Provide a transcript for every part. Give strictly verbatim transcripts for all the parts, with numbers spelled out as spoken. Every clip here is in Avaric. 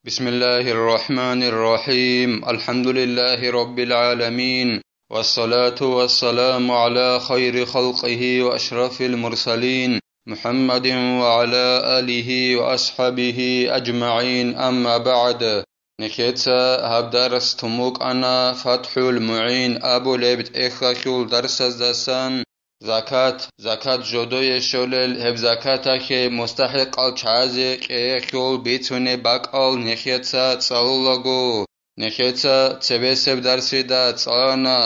بسم الله الرحمن الرحيم. الحمد لله رب العالمين. والصلاة والسلام على خير خلقه وأشرف المرسلين محمد وعلى آله وأصحابه أجمعين. أما بعد. Нехеца гьаб дарс тумукъана ФатхӀул МугӀин абулеб тӀехьалъул дарсаздасан. Закат, закат жодое щолел, гьеб закатахье мустахӀикъал чагӀазе кьеялъул бицунеб бакӀал нехеца цӀалулаго. Нехеца цебесеб дарсида цӀалана,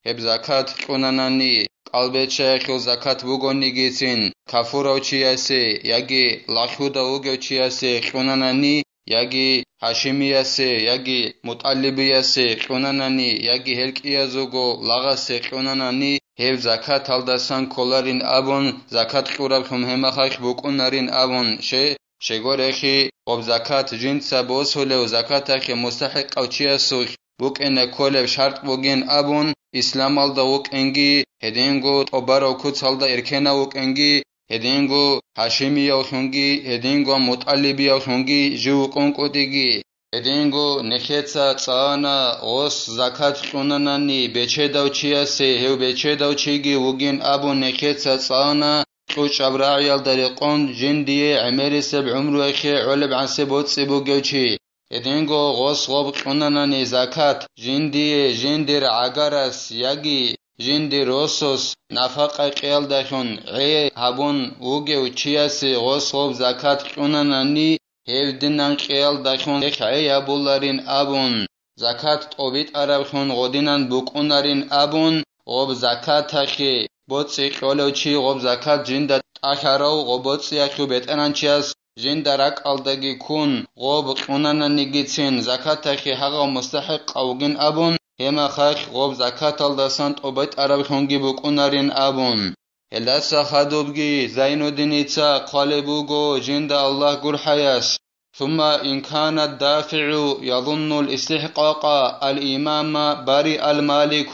гьеб закат кьунанани, кӀалбиччаялъул закат бугонигицин, кафурав чиясе яги лахӀуда вугев чиясе кьунанани, яги Гьашимиясе, яги МутӀалибиясе кьунанани, яги гьел кӀиязулго лагъасе кьунанани, гьеб закаталдасан кколарин абун, закат кьураблъун гьемахахь букӀунарин абун, ще, щегорехи, гъоб закат жинца босулев закатахье мустахӀикъав чиясулъ букӀине кколеб шартӀ бугин абун, исламалда вукӀинги, гьединго тӀубарав куцалда эркенав вукӀинги, гьединго Гьашимиявлъунги, гьединго МутӀалибиявлъунги жив вукӀун кӀутӀиги, гьединго нехеца цӀана гъос закат кьунанани, бечедав чиясе гьев бечедав чиги вугин абун нехеца цӀана, кьучӀаб рагӀиялда рекъон жиндие гӀемерисеб гӀумруялъе гӀолеб гӀансе боцӀи бугев чи. Гьединго гъос гъоб кьунанани закат, жиндие жиндир гӀагарас яги жиндир росас нафакъа кьеялдалъун гӀей гьабун вугев чиясе гъос гъоб закат кьунанани, гьев динан кьеялдалъун гьехь гӀей гьабуларин абун, закат тӀобитӀараблъун гъодинан букӀунарин абун, гъоб закатахье боцӀи кьолев чи гъоб закат жинда тӀалъарав гъоб боцӀиялъул бетӀеранчияс жинда ракӀалдаги ккун гъоб кьунананигицин закатахье гьагъав мустахӀикъав вугин абун, гьемахахь гъоб закаталдасан тӀобитӀараблъунги букӀунарин абун. Гьелдаса хадубги Зайнуддиница хъвалеб буго жинда Аллагь гурхӀаяс: ثم إن كان الدافع يظن الاستحقاق الإمام برئ المالك.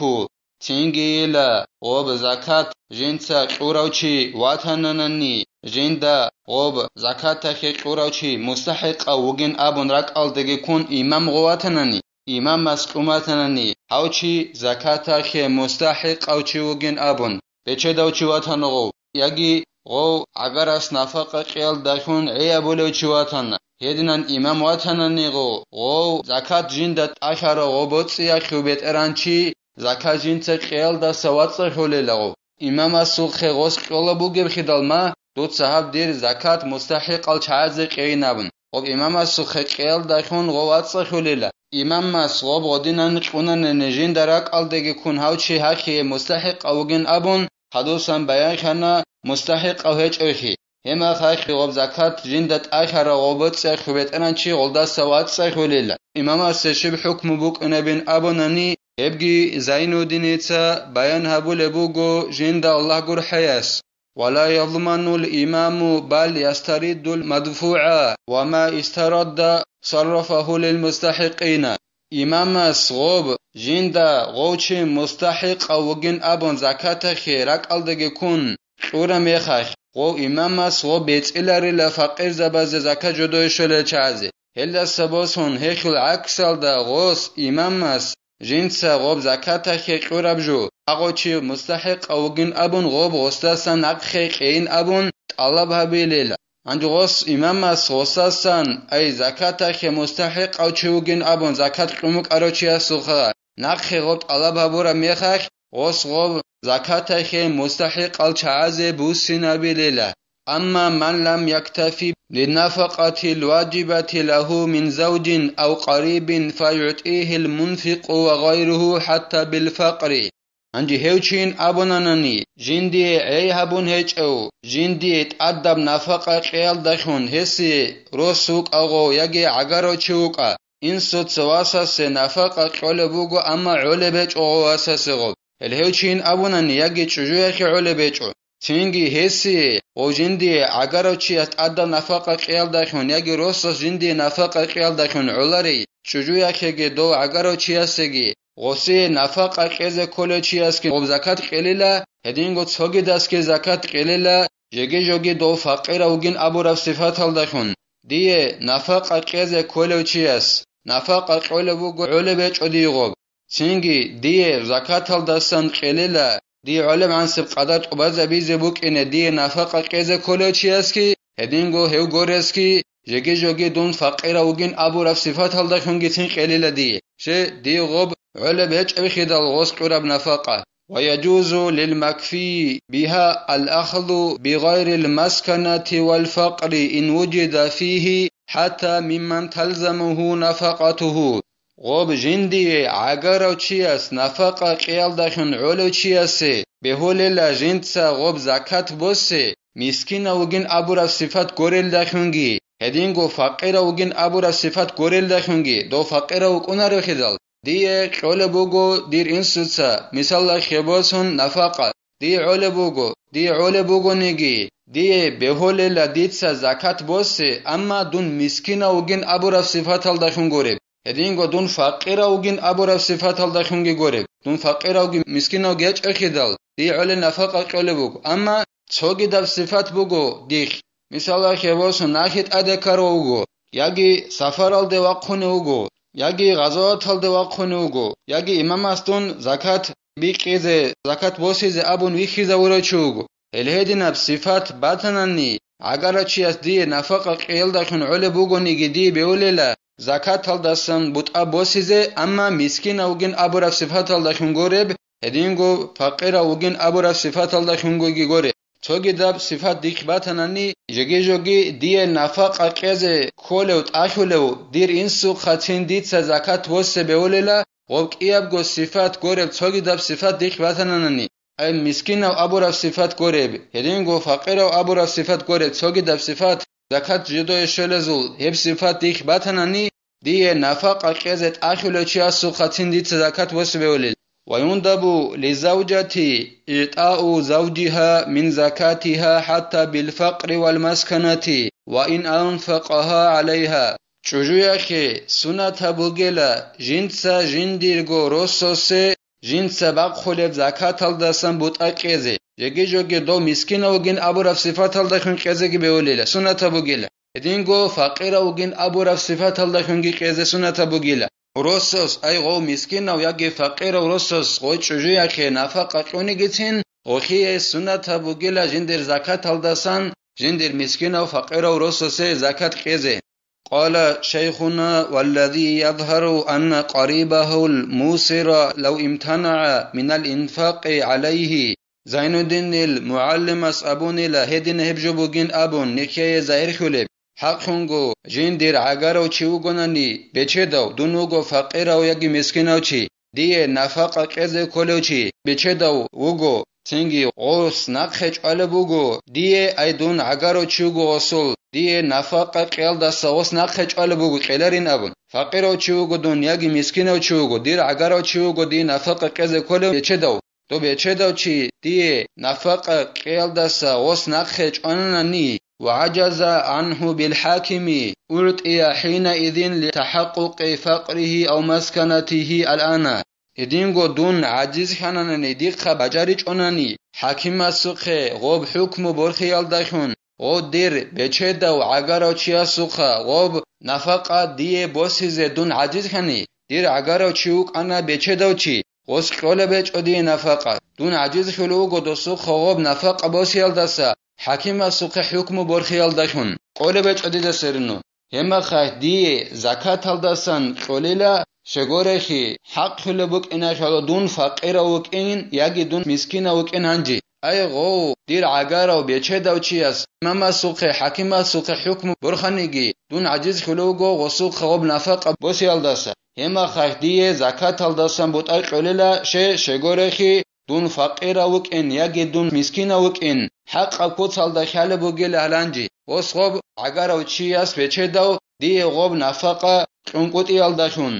Цинги йила, гъоб закат жинца кьурав чи ватананани, жинда гъоб закатахье кьурав чи мустахӀикъав вугин абун ракӀалдаги ккун имам гъов ватанани, имамас кьун ватанани, гьав чи закатахье мустахӀикъав чи вугин абун, бечедав чи ватана гъов, яги гъов гӀагарас нафакъа кьеялдалъун гӀей гьабулев чи ватана, гьединан имам ватанани гъов, гъов закат жинда тӀалъарав гъоб боцӀиялъул бетӀеранчи, закат жинца кьеялдаса вацӀцӀалъулел гъов. Имамасухъе гъос кьола бугебхидал ма, дуца гьаб дир закат мустахӀикъал чагӀазе кьейин абун, гъоб имамасухъе кьеялдалъун гъов вацӀцӀалъулила. Имамас гъоб гъодинан кьунанани жинда ракӀалдаги ккун гьав чи гьахьие мустахӀикъав вугин абун, хадусан баянхана мустахӀикъав гьечӀевхъи. Гьемахахь гъоб закат жинда тӀалъарав гъоб боцӀиялъул бетӀеранчи гъолдаса вацӀцӀалъулила. Имамасе щиб хӀукму букӀунебин абунани, гьебги Зайнуддиница баян гьабулеб буго жинда Аллагь гурхӀаяс: ولا يضمن الإمام بل يسترد المدفوع وما استرد صرفه للمستحقين. Имамас гъоб жинда гъов чи мустахӀикъав вугин абун закатахье ракӀалдаги ккун кьура мехалъ, гъов имамас гъоб бецӀиларила факъирзабазе закат жодое щолел чагӀазе. Гьелдаса босун гьелъул гӀаксалда гъос имамас жинца гъоб закатахье кьураб жо, агъо чи мустахӀикъав вугин абун гъоб гъосдасан нахъе кьейин абун тӀалаб гьабилел. Гьанже гъос имамас гъосасан, ай, закатахье мустахӀикъав чи вугин абун закат кьун букӀарав чиясухъа нахъе гъоб тӀалаб гьабураб мехалъ, гъос гъоб закатахье мустахӀикъал чагӀазе буссинабилела. أما من لم يكتف بالنفقة الواجبة له من زوج أو قريب فيعطيه المنفق وغيره حتى بالفقر. Гьанже гьев чин абунанани, жиндие гӀей гьабун гьечӀев, жиндие тӀадаб нафакъа кьеялдалъун гьесие рос вукӀагъо яги гӀагарав чи вукӀа, инсуца васасе нафакъа кьолеб буго, амма гӀолеб гьечӀо гъов васасего. Гьел гьев чин абунани, яги чӀужуялъе гӀолеб гьечӀо. Цинги гьесие гъов жиндие гӀагарав чияс тӀадаб нафакъа кьеялдалъун яги росас жиндие нафакъа кьеялдалъун гӀоларей, чӀужуялъеги дов гӀагарав чиясеги, гъосие нафакъа кьезе кколев чиясги гъоб закат кьелила, гьединго цогидасги закат кьелила, жеги-жоги дов факъирав вугин абураб сифаталдалъун. дие нафакъа кьезе кколев чияс нафакъа кьолеб буго гӀолеб гьечӀо дие гъоб. Цинги дие закаталдасан кьелила, дие гӀолеб гӀансиб къадар тӀубазабизе букӀине дие нафакъа кьезе кколев чиясги, гьединго гьев горесги, жеги-жоги дун факъирав вугин абураб сифаталдалъунги цин кьелила дие. Ще дие гъоб гӀолеб гьечӀеб хидал гъос кьураб нафакъа. ويجوز للمكفي بها الأخذ بغير المسكنة والفقر إن وجد فيه حتى ممن تلزمه نفقته. Гъоб жиндие гӀагарав чияс нафакъа кьеялдалъун гӀолев чиясе бегьулела жинца гъоб закат босе, мискинав вугин абураб сифат горелдалъунги, гьединго факъирав вугин абураб сифат горелдалъунги, дов факъирав вукӀунарев хидал, дие кьолеб буго дир инсуца, мисалалъе босун, нафакъа, дие гӀолеб буго, дие гӀолеб бугониги, дие бегьулела дица закат босе, амма дун мискинав вугин абураб сифаталдалъун гуреб. Гьединго дун факъирав вугин абураб сифаталдалъунги гуреб. Дун факъиравги мискинавги гьечӀеб хидал, дие гӀолел нафакъа кьолеб буго. Амма цогидаб сифат буго дихъ. Мисалалъе босун, нахьи тӀаде ккарав вуго, яги сафаралде вахъунев вуго, яги гъазаваталде вахъунев вуго, яги имамас дун закат бикьизе, закат босизе абун вихьизавурав чи вуго. Гьел гьединаб сифат батанани, гӀагарав чияс дие нафакъа кьеялдалъун гӀолеб бугониги дие бегьулела закаталдасан бутӀа босизе, амма мискинав вугин абураб сифаталдалъун гуреб, гьединго факъирав вугин абураб сифаталдалъунгоги гуреб. Цогидаб сифат дихъ батанани, жеги-жоги дие нафакъа кьезе кколев тӀалъулев дир инсухъа цин дица закат босе бегьулела, гъоб кӀиябго сифат гуреб цогидаб сифат дихъ батананани, ай мискинав абураб сифат гуреб, гьединго факъирав абураб сифат гуреб цогидаб сифат, закат жидое щолезул гьеб сифат дихъ батанани, дие нафакъа кьезе тӀалъулев чиясухъа цин дица закат босе бегьулел. ويندب للزوجة إعطاء زوجها من زكاتها حتى بالفقر والمسكنة وإن أنفقها عليها. ЧӀужуялъе сунатаб бугела жинца жиндирго рососе жинца бахъулеб закаталдасан бутӀа кьезе, жеги-жоги дов мискинав вугин абураб сифаталдалъун кьезеги бегьулела, сунатаб бугела. Гьединго факъирав вугин абураб сифаталдалъунги кьезе сунатаб бугела. Росас, ай гъов мискинав яги факъирав росас гъой чӀужуялъе нафакъа кьунигицин, гъолъие сунатаб бугела жиндир закаталдасан жиндир мискинав факъирав росасе закат кьезе. قال شيخنا: والذي يظهر أن قريبه الموسر لو امتنع من الإنفاق عليه. Зайнуддинил мугӀалимас абунила гьедина гьеб жо бугин абун, нихьее загьирлъулеб. ХӀакълъунго, жиндир гӀагарав чи вугонани, бечедав, дун вуго факъирав яги мискинав чи, дие нафакъа кьезе кколев чи бечедав вуго, цинги гъос нахъе чӀвалеб буго, дие, ай дун гӀагарав чи вуго гъосул, дие нафакъа кьеялдаса гъос нахъе чӀвалеб буго кьеларин абун. Факъирав чи вуго дун яги мискинав чи вуго, дир гӀагарав чи вуго дие нафакъа кьезе кколев бечедав. Дов бечедав чи дие нафакъа кьеялдаса гъос нахъе чӀвананани, وعجز عنه بالحاكم أعطي حينئذ لتحقق فقره أو مسكنته الآن. Гьединго дун гӀажизлъананани, дихъа бажаричӀонани, хӀакимасухъе гъоб хӀукму борхиялдалъун, гъо дир бечедав гӀагарав чиясухъа гъоб нафакъа дие босизе дун гӀажизлъани, дир гӀагарав чи вукӀана бечедав чи, гъос кьолеб гьечӀо дие нафакъа. Дун гӀажизлъулев вуго досухъа гъоб нафакъа босиялдаса, хӀакимасухъе хӀукму борхиялдалъун кьолеб гьечӀо дида серино. Гьебмехалъ дие закаталдасан кьолила, щегорехи, хӀакълъулеб букӀиналъула дун факъирав вукӀин яги дун мискинав вукӀин гьанже. Ай гъов, дир гӀагарав бечедав чияс, имамасухъе, хӀакимасухъе хӀукму борханиги, дун гӀажизлъулев вуго гъосухъа гъоб нафакъа босиялдаса. Гьебмехалъ дие закаталдасан бутӀа кьолила, ще, щегорехи, дун факъирав вукӀин яги дун мискинав вукӀин, хӀакъаб куцалда хьалеб бугила гьаланжи, гъос гъоб гӀагарав чияс бечедав дие гъоб нафакъа кьункӀутӀиялдалъун.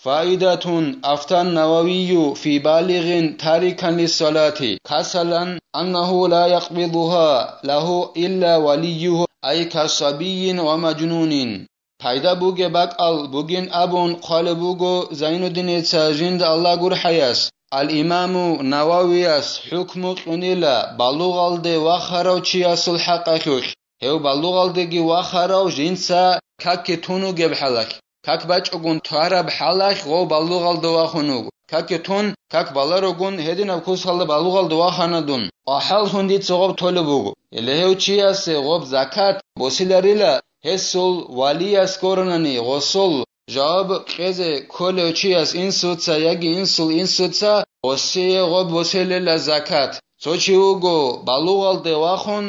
فائدة: أفتى النووي في بالغ تاركا للصلاة كسلا أنه لا يقبضها له إلا وليه، أي كصبي ومجنون. Пайда бугеб бакӀал бугин абун хъвалеб буго Зайнуддиница жинда Аллагь гурхӀаяс, ал-Имаму Нававияс хӀукму кьунила балугъалде вахарав чиясул хӀакъалъулъ. Гьев балугъалдеги вахарав жинца какги тун вугеб хӀалалъ, как бачӀогун тараб хӀалалъ гъов балугъалде вахун вуго. Какги тун, как баларогун, гьединаб кусалда балугъалде вахана дун, къвахӀаллъун дица гъоб толеб буго. Гьеле гьев чиясе гъоб закат босиларила, гьесул валияс гуронани, гъосул жаваб кьезе кколев чияс, инсуца яги инсул инсуца, гъосие гъоб босилила закат. Цо чи вуго балугъалде вахун,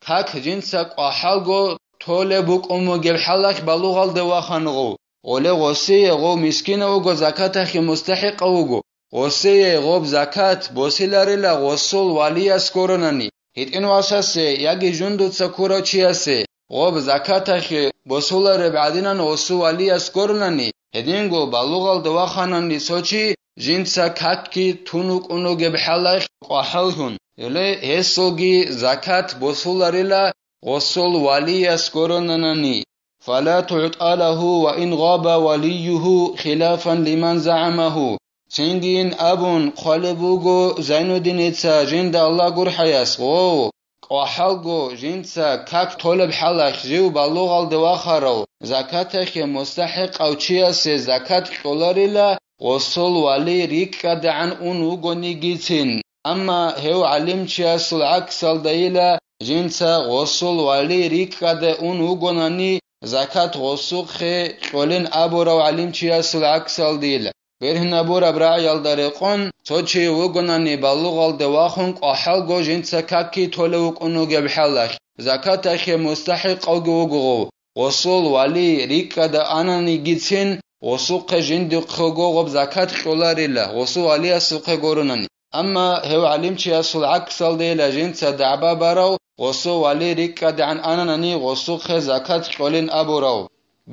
как жинца къвахӀалго толеб букӀун бугеб хӀалалъ балугъалде вахана гъов. Гъоле гъосие гъов мискинав вуго, закаталъе мустахӀикъав вуго. Гъосие гъоб закат босиларила гъосул валияс гуронани, гьитӀин васасе яги жундуца ккурав чиясе гъоб закаталъе босулареб гӀадинан гъосул валияс гуронани, гьединго балугъалде ваханани цо чи жинца какги тун вукӀун вугеб хӀалалъ къвахӀаллъун, гьеле гьесулги закат босуларила гъосул валияс гуронанани. فلا تعطى له وإن غاب وليه خلافا لمن زعمه. Цинги ин абун хъвалеб буго Зайнуддиница жинда Аллагь гурхӀаяс, гъов, къвахӀалго жинца как толеб хӀалалъ жив балугъалде вахарав, закаталъе мустахӀикъав чиясе закат кьоларила, гъосул вали рикӀкӀадегӀан ун вугонигицин. Амма гьев гӀалимчиясул гӀаксалдайила, жинца гъосул вали рикӀкӀаде ун вугонани, закат гъосухъе кьолин абурав гӀалимчиясул гӀаксалдайила. Бергьинабураб рагӀиялда рекъон, цо чи вугонани балугъалде вахун къвахӀалго жинца какги толев вукӀун вугеб хӀалалъ, закаталъе мустахӀикъавги вуго гъов, гъосул вали рикӀкӀада ананигицин, гъосухъе жиндихъего гъоб закат кьоларила, гъосул валиясухъе гуронани. Амма гьев гӀалимчиясул гӀаксалдейила жинца дагӀба барав, гъосул вали рикӀкӀадегӀан ананани гъосухъе закат кьолин абурав.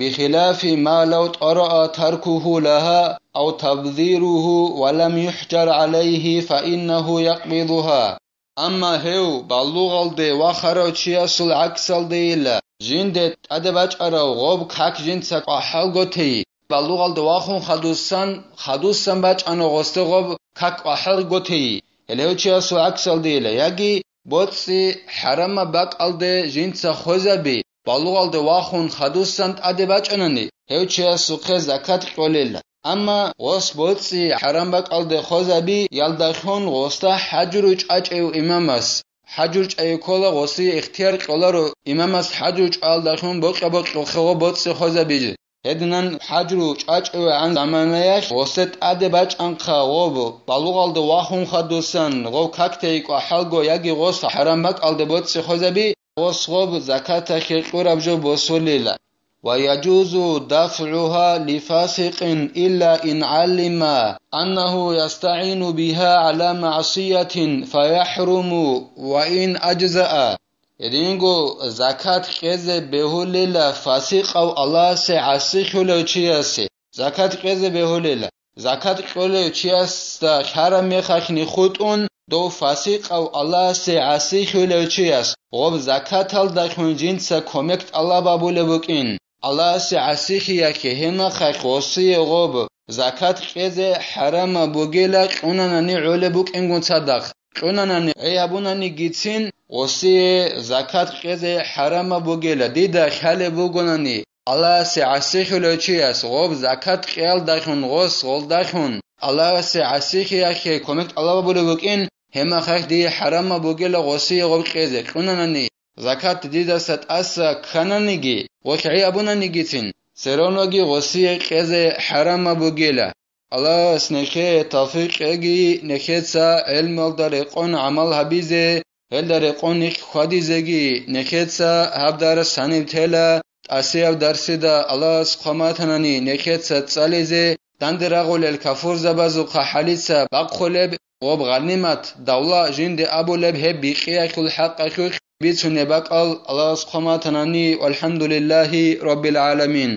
بخلاف ما لو طرأ تركه لها أو تبذيره ولم يحجر عليه فإنه يقبضها. Амма гьев балугъалде вахарав чиясул гӀаксалдейила, жинде тӀаде бачӀарав гъоб как жинца къвахӀалго тей, балугъалде вахун хадусан, хадусан бачӀана гъосде гъоб как къвахӀалго тей, гьелев чиясул гӀаксалдейила, яги боцӀи хӀарамаб бакӀалде жинца хвезаби, балугъалде вахун хадусан тӀаде бачӀанани, гьев чиясухъе закат кьолел. Амма гъос боцӀи хӀарам бакӀалде хвезабиялдалъун гъосда хӀажру чӀачӀев имамас, хӀажру чӀайи ккола, гъосие ихтияр кьоларо имамас хӀажру чӀаялдалъун бокьа-бокьухъего боцӀи хвезабизе. Гьединан хӀажру чӀачӀевегӀан заманаялъ гъосде тӀаде бачӀанхъа гъоб балугъалде вахун хадусан гъов как тей къвахӀалго яги гъос хӀарам бакӀалде боцӀи хвезаби, гъос гъоб закаталъе кьураб жо босулила. ويجوز دفعها لفاسق إلا إن علم أنه يستعين بها على معصية فيحرم وإن أجزأ. Гьединго закат кьезе бегьулила фасикъав Аллагьасе гӀасихьулев чиясе. Закат кьезе бегьулила. Закат кьолев чиясда хьарам мехалъни хутӀун, дов фасикъав Аллагьасе гӀасихьулев чияс гъоб закаталдалъун жинца кумек тӀалаб гьабулеб букӀин. Аллагьасе гӀасихьиялъе гьемахъалъ гъосие гъоб закат кьезе хӀарамаб бугила кьунанани гӀолеб букӀингун цадахъ. Кьунанани гӀей гьабунанигицин гъосие закат кьезе хӀарамаб бугила, дида хьалеб бугонани, Аллагьасе гӀасихьулев чияс гъоб закат кьеялдалъун гъос гъолдалъун Аллагьасе гӀасихьиялъе кумек тӀалаб гьабулеб букӀин, гьемахъалъ дие хӀарамаб бугила гъосие гъоб кьезе, кьунанани, закат дидаса тӀаса ккананиги, гъолъ гӀей абунанигицин, цероноги гъосие кьезе хӀарамаб бугила. Аллагьас нехее тавфикъ кьеги, нехеца гӀелмалда рекъон гӀамал гьабизе, гьелда рекъон нихъ хьвадизеги, нехеца гьаб дарс гьаниб тела, тӀасияб дарсида Аллагьас хъваматанани нехеца цӀализе, данде рагъулел кафурзабазухъа хӀалица бахъулеб, гъоб гъанимат, давла жинде абулеб гьеб бикъиялъул хӀакъалъулъ бицунеб бакӀал Аллагьас хъваматанани, валхӀамдулиллагьи раббил гӀаламин.